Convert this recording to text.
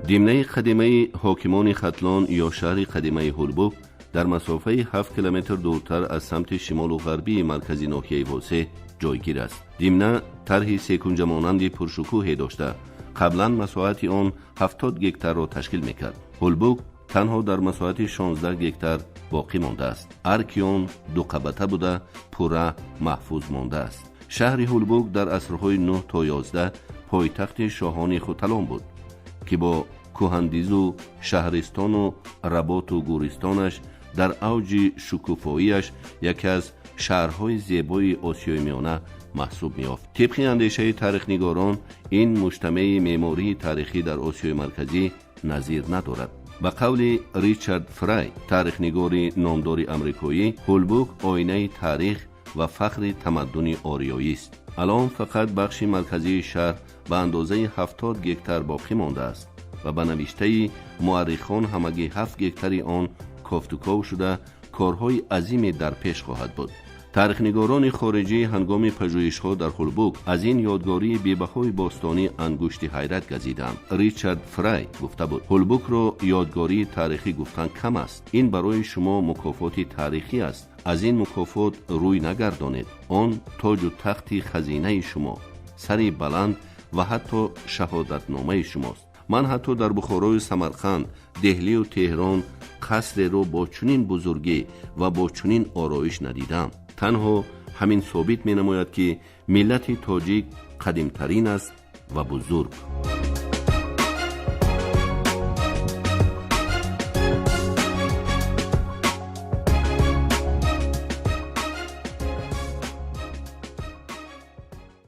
Димнаи қадимаи ҳокимони Хатлон ё шаҳри қадимаи Ҳулбук дар масофаи 7 километр дуртар аз самти шимолу ғарбии маркази ноҳияи Восеъ ҷойгир аст. Димна тарҳи секунҷамонанди пуршукӯҳе дошта, қаблан масоҳати он 70 гектарро ташкил мекард. Ҳулбук танҳо дар масоҳати 16 гектар боқӣ мондааст. Арки он дуқабата буда, пурра маҳфуз мондааст. Шаҳри Ҳулбук дар асрҳои 9 то 11 пойтахти шоҳони Хуталон буд, ки бо кӯҳандизу шаҳристону работу гӯристонаш дар авҷи шукуфоияш яке аз шаҳрҳои зебои Осиёи Миёна маҳсуб меёфт. Тибқи андешаи таърихнигорон, ин муҷтамаи меъмории таърихӣ дар Осиёи Марказӣ назир надорад. Ба қавли Ричард Фрай, таърихнигори номдори амрикоӣ, Ҳулбук оинаи таърих ва фахри тамаддуни ориёист. Алон фақат бахши марказии шаҳр ба андозаи 70 гектар боқӣ мондааст ва ба навиштаи муаррихон, ҳамагӣ 7 гектари он кофтуков шуда, корҳои азиме дар пеш хоҳад буд. Таърихнигорони хориҷӣ ҳангоми пажӯҳишҳо дар Ҳулбук аз ин ёдгории бебаҳои бостонӣ ангушти ҳайрат газиданд. Ричард Фрай гуфта буд: «Ҳулбукро ёдгории таърихӣ гуфтан кам аст. Ин барои шумо мукофоти таърихӣ аст. Аз ин мукофот рӯй нагардонед. Он тоҷу тахти хазинаи шумо, сари баланд ва ҳатто шаҳодатномаи шумост. Ман ҳатто дар Бухорою Самарқанд, Деҳлию Теҳрон қасреро бо чунин бузургӣ ва бо чунин ороиш надидам. Танҳо ҳамин собит менамояд, ки миллати тоҷик қадимтарин аст ва бузург».